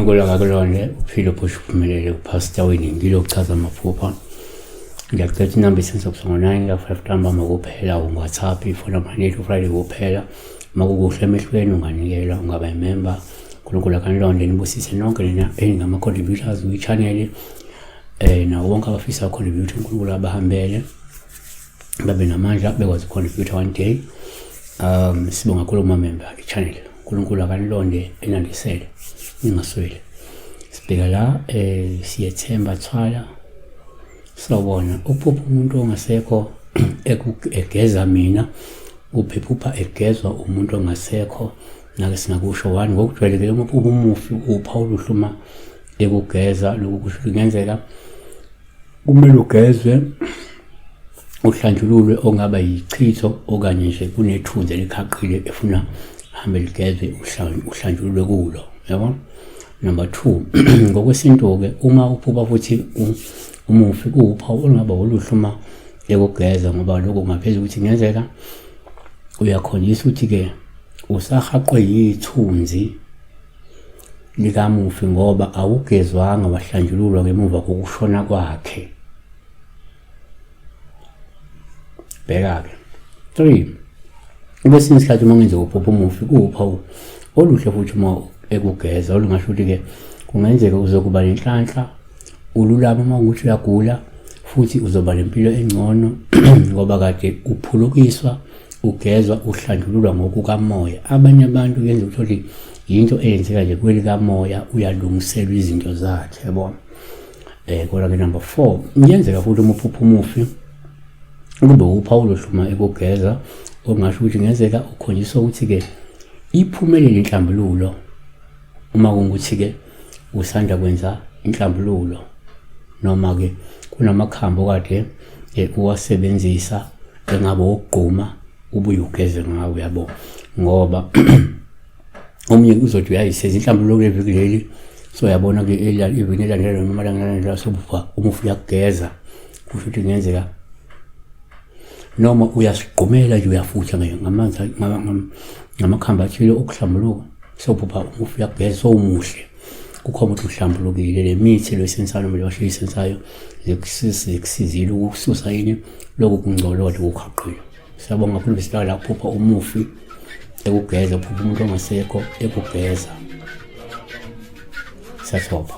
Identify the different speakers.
Speaker 1: uNkulunkulu akakulonde uphile uphushe uphumelele uPastor Winnie ngilochaza amaphupha. Ngiyacela ukuthi inamba isenza kusuka ngo-9 ka-5 ntambama kuphela ungu-WhatsApp ifona Monday to Friday kuphela. Uma kukuhle emehlweni unganikela ungaba imember. uNkulunkulu akanilonde nibusise nonke nina eningama-contributors kwi-channel nawo wonke abafisa ucontribute uNkulunkulu abahambele babe namandla bekwazi ucontribute one day. Sibonga kakhulu kuma-member i-channel. uNkulunkulu akanilonde enandisele ningasweli. Sibheka la siyethemba thwala sawubona uphupha umuntu ongasekho egeza mina uphephupha egezwa umuntu ongasekho nake singakusho one ngokujwayelekile uma uphupha umufi upha oluhle uma ekugeza lokhu kusho ukuthi kungenzeka kumele ugezwe uhlanjululwe ongaba yichitho okanye nje kunethunzi elikhaqile efuna hambe ligezwe uhlanjululwe kulo yabo. Number 2 ngokwesintu-ke uma uphupha futhi umufi kuwuphawu olungaba oluhle uma ekugeza ngoba lokho kungaveza ukuthi kungenzeka uyakhonjisa ukuthi-ke usahaqwe yithunzi likamufi ngoba awugezwanga wahlanjululwa ngemuva kokushona kwakhe. Bheka-ke 3 kwesinye isikhathi uma kungenzeka uphupha umufi kuwuphawu oluhle futhi uma ekugeza olungasho ukuthi-ke kungenzeka uzokuba nenhlanhla ululama uma ukuthi uyagula futhi uzoba nempilo engcono ngoba kade uphulukiswa ugezwa uhlanjululwa ngokukamoya. Abanye abantu kuyenzeka uthole yinto eyenzeka nje kwelikamoya uyalungiselwa izinto zakhe yabo. Kodwa ke number 4 kuyenzeka futhi uma uphupha umufi kube uPawulo hluma ekugeza okungasho ukuthi kungenzeka ukhonjiswa ukuthi-ke iphumelele inhlambululo uma kungukuthi-ke usanda kwenza inhlambululo noma-ke kunamakhambi okade uwasebenzisa engabe wokugquma ubuye ugeze ngawo yabo ngoba omunye uzothi uyayiseza inhlambululo kule viki leli so yabona ke ivini elandela noma amalanga alandela sobufa umufi uyakugeza kusho ukuthi kungenzeka noma uyasigqumela nje uyafutha ngamanzi ngamakhambi athile okuhlambuluka sophupha umufi uyakugeza sowumuhle kukhomba ukuthi uhlambulukile le mithi lo isensayo noma le isensayo zikusizile ukususa yini lokhu kungcola okade kukhaqile. Siyabonga kakhulu besilala kuphupha umufi ekugeza uphupha umuntu ongasekho ekugeza. Siyathoba.